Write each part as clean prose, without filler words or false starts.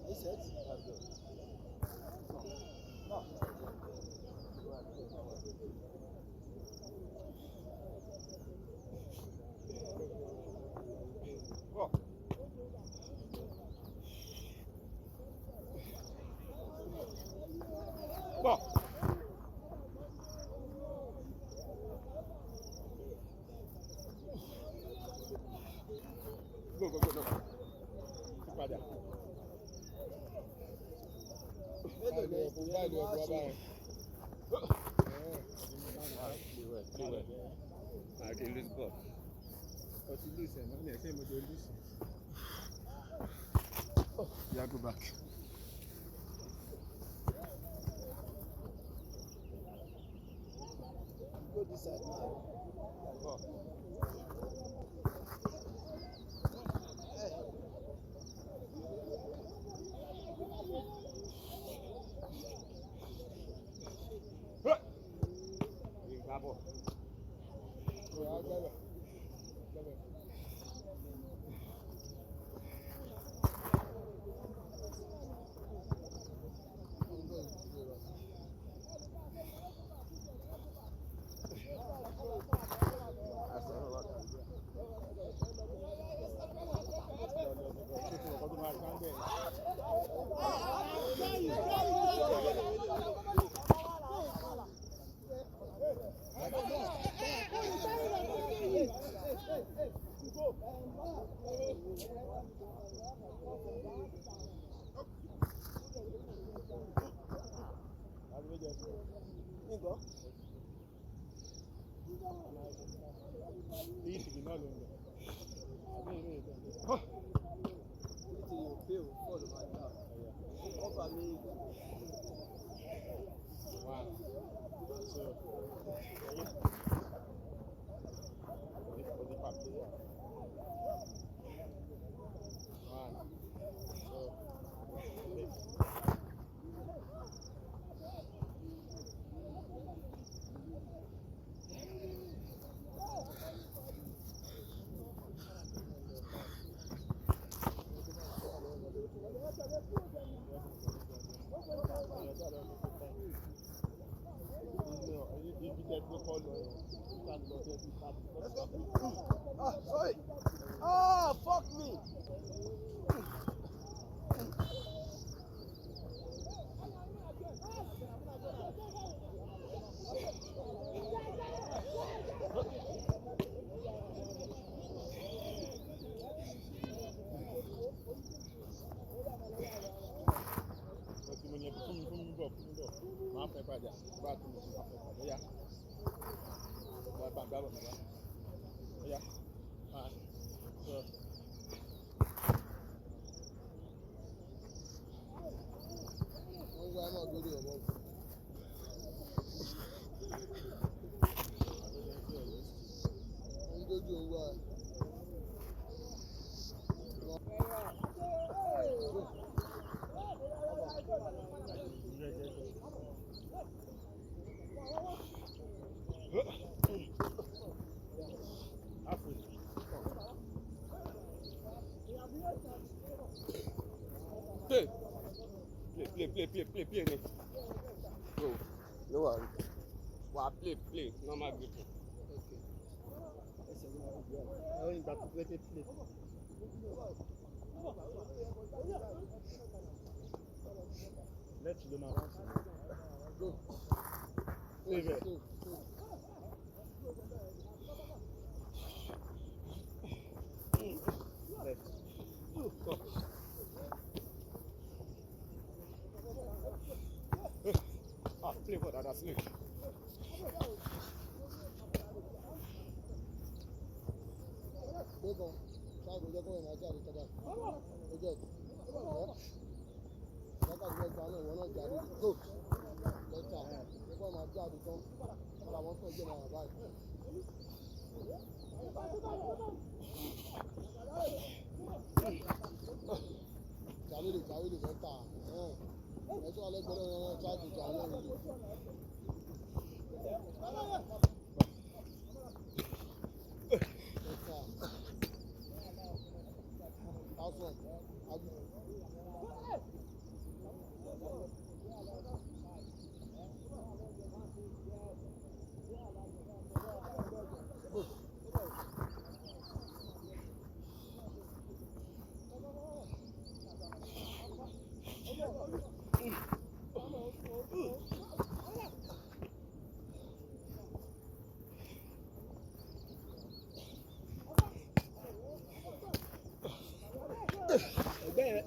You set? Let's go. No. Go. Go. Go, go, go, go. Padà. Mélòó ni Báyìí ló ẹ̀kọ́ báyìí. Play well, play well. I can lose ball. Ó ti lose ẹ̀ náà ní ẹ̀sẹ̀ ìmọ̀jọ lose. Yeah, go back. Go this side now. Go. Hey. Gbá bọ̀. Yeah, gbẹ́bẹ̀. Gbẹ́bẹ̀. Ṣé tí ọkọ̀ tó máa gbá ń bẹ̀? Nǹkan. Three náà ló ń lọ. Àbí ìlú ìtàn. Títí yóò pé o, bọ́ọ̀lù máa gbà. Ọba mi. One, two, three. Odi pa player. One, two, three. Ibi tẹ́ gbé kọ́ lọ yẹn, nígbà tó lọ sí ẹbí sábà. Let's go. Ah, sorry. Ah, fuck me. Mo ti mo ní ẹbí fún mi bọ̀ fún mi bọ̀. Màá fẹ́ padà, bá a tún mi sí, màá fẹ́ padà. Ó yá. Bá a bá bọ̀ bàbá. Ó yá. One, two. Wọ́n wá náà lórí ọ̀rọ̀. Wọ́n ń dójú owó ẹ̀. Play. Play, play, play, play, play, play. Ni. Go. No worry. Wà play, play. Normal greeting. Okay. Ẹsẹ̀ ló máa ń gbé. Àwọn ìgbà tó fẹ́ play. Left ló máa wá sí. Go. Play bẹ́ẹ̀. Go, go. Left. Go. Ah, play for dada snake. Gbé kan. Ṣáàgùn jẹ́ kó rìn máa jáde tọ́jà. Ó jẹ́ ẹ̀. Wákàtí mẹ́ta náà ìwọ náà jáde. Go. Lẹ́tà. Jẹ́ kó máa jáde tán. Wọ́n làwọn fẹ́ jẹ́ máa wà báyìí. Jàwédè jàwédè mẹ́ta. Ẹ̀tọ́ alẹ́ gbọ́dọ̀ wọn ṣáàgùn jàwédè. Lẹ́tà.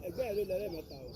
Ẹgbẹ́ ẹ̀ ló lọ lẹ́ẹ̀mẹ́ta o.